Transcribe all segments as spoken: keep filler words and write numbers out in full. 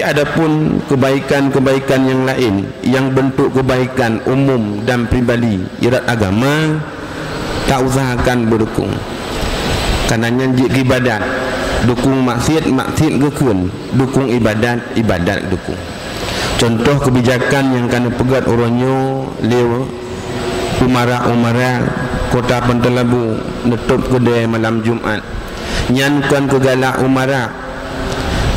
Adapun kebaikan-kebaikan nyang laén, nyang beuntuk kebaikan umum dan pribadi ibadat agama, tausahakan beudukong. Kareuna nyan jeuet keu ibadat, dukong maksiet, maksiet geukheun, dukong ibadat, ibadat dukong. Cuntoh keubijakan nyang ka neupeugét uroe nyoe lé umara-umara Kota Pantai Labu neutôb keudè malam Jumat. Nyan kon keu galak umara.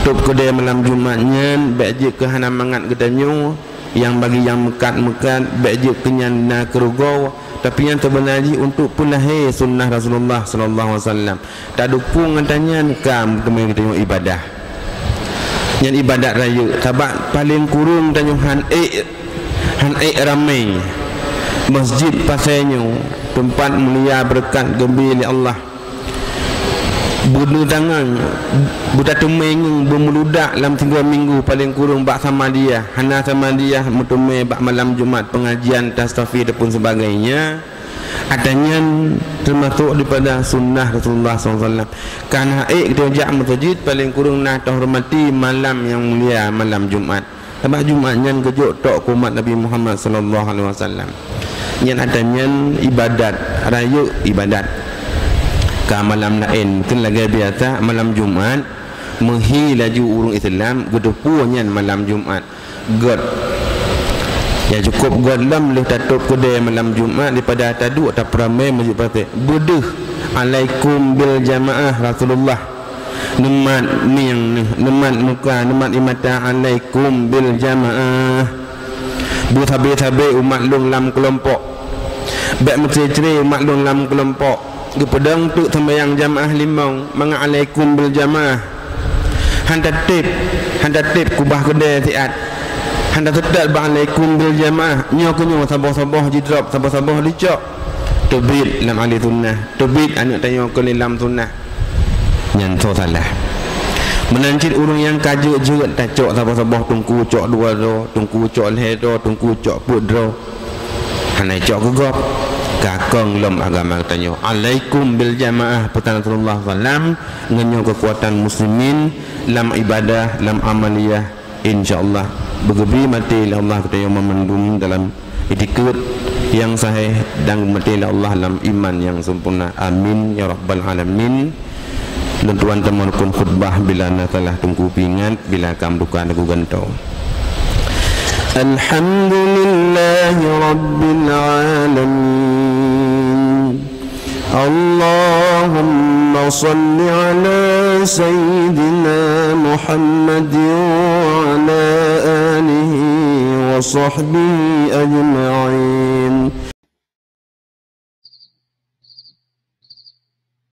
Tôb keudè malam Jumat nyan bék jeuet keu hana mangat geutanyoe, nyang bagi nyang meukat-meukat, bék jeuet keu nyan na keurugoe, tapi nyan seubeuna jih untuk peulahé sunnah Rasulullah sallallahu alaihi wasallam. Tadukong ngon tanyan ka meuteumé geutanyoe ibadah. Nyan ibadat rayeuk, sabab paleng kureueng tanyoe han ék, han ék ramé. Masjid Pasé nyoe teumpat mulia beureukat geubri lé Allah. Beuneutangan, beutateumé ngon beumeuludak lam tiga minggu paleng kureueng bak Samadiyah, hana Samadiyah meuteumé bak malam Jumat pengajian, tastafi ataupun sebagainya. Ata nyan teumasok daripada sunnah Rasulullah sallallahu alaihi wasallam. Kana ék geutanyoe jak meuseujid paleng kureueng na teuhormati malam nyang mulia, malam Jumat. Sabab Jumat nyan geujok tok keu umat Nabi Muhammad sallallahu alaihi wasallam. Nyan ata nyan ibadat, rayeuk ibadat. Ka malam laén, mungken lagée biasa malam Jumat, meuhi laju ureuëng Islam geuteupeue nyan malam Jumat. Gét. Ya cukup gét lom lheueh tatôb keudè malam Jumat daripada taduek tapeuramé Masjid Pasé. Beudeuh, "Alaikum bil jamaah Rasulullah." Neumat mieng neuh, neumat muka, neumat imata, "Alaikum bil jamaah." Beusabe-sabe umat lôn lam keulompok. Bék meucre-cre umat lôn lam keulompok. Geupeudong teuk seumayang jamaah limong, mangat "Alaikum bil jamaah." Han tateb, han tateb kubah keudè siat. Han taseutôt bak "Alaikum bil jamaah." Nyoe keuh nyoe saboh-saboh jidrop, saboh-saboh jicok. Teubiet lam ahli sunnah, teubiet aneuk tanyoe keu lé lam sunnah. Nyan soe salah. Meunan cit ureuëng nyang ka jeuet-jeuet tacok saboh-saboh, teungku cok dua droe, teungku cok lhée droe, teungku cok peuet droe. Hana cok keu gob. Ka kong lom agama geutanyoe. "Alaikum bil jamaah," peusan Rasulullah sallam, ngon nyoe keukuatan muslimin lam ibadah, lam amaliyah. Insya Allah, beugeubri maté lé Allah geutanyoe mandum dalam itikeuet nyang sahih dan maté lé Allah lam iman nyang sempurna. Amin ya rabbal alamin. Lôn tuan tamong rukun khutbah, bila na salah teungku peuingat, bila ka meutuka teungku gantoe. Alhamdulillahi rabbil alamin. Allahumma salli ala sayyidina Muhammadin wa ala alihi wa sahbihi ajma'in.